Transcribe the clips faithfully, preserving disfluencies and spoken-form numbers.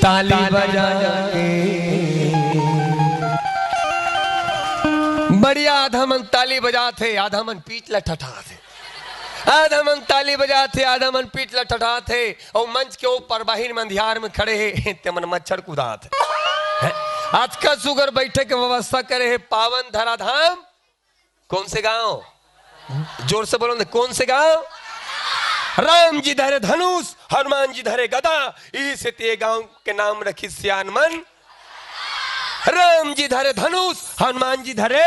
ताली बजा के। बढ़िया, आधा मन ताली बजात हे, आधा मन पीठ ल ठठात हे। आधा मन ताली बजात हे, आधा मन पीठ ल ठठात हे। अउ मंच के ऊपर बाहिर में अंधियार में खड़े हे, ते मन मच्छर कुदात हे। हैं? अतका सुगर बैठे के व्यवस्था करे हे पावन धराधाम। कौन से गांव? जोर से बोलो ना, कौन से गांव? राम जी धरे धनुष, हनुमान जी धरे गदा, इही सेती ये गांव के नाम रखिस सियान मन। राम जी धरे धनुष, हनुमान जी धरे,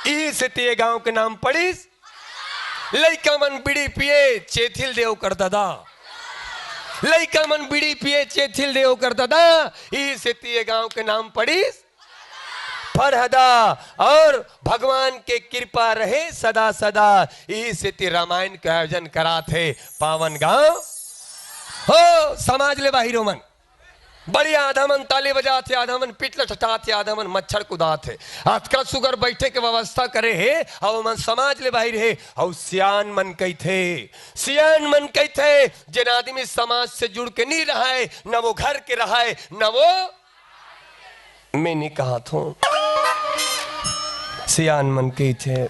इही सेती ये गांव के नाम पड़िस। लइका मन बीड़ी पिए, चेथिल देव कर ददा। लइका मन बीड़ी पिए, चेथिल देव कर ददा, इही सेती ये गांव के नाम पड़िस फरहदा। और भगवान के कृपा रहे सदा सदा, इही सेती रामायण के आयोजन करात हे पावन गांव। हो समाज ले बाहिर हो मन, बढ़िया, आधा मन ताली बजात हे, आधा मन पीठ ल ठठात हे, आधा मन मच्छर कुदात हे। अतका सुगर बैठे के व्यवस्था करे हे, अउ मन समाज ले बाहिर हे। अउ सियान मन कहिथे, सियान मन कहिथे, जेन आदमी समाज से जुड़ के नहीं रहय, न वो घर के रहय, न वो, मैं नहीं कहत हों, सियान मन कहिथे,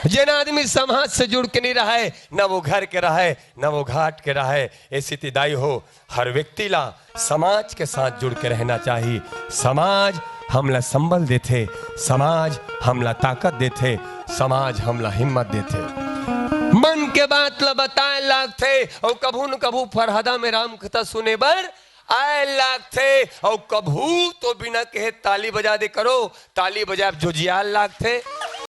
जेन आदमी समाज से जुड़ के नहीं रहय, न वो घर के रहय, न वो घाट के रहय। ए सेती दाई हो, हर व्यक्ति ला समाज के साथ जुड़ के रहना चाही। समाज हमला संबल देथे, समाज हमला ताकत देथे, समाज हमला हिम्मत देथे। मन के बात ला बताए लागथे, अउ कभू न कभू फरहदा में राम कथा सुने बर आए लागथे, अउ कभू तो बिना कहे ताली बजा दे करो। ताली बजाए जोजियाल लागथे।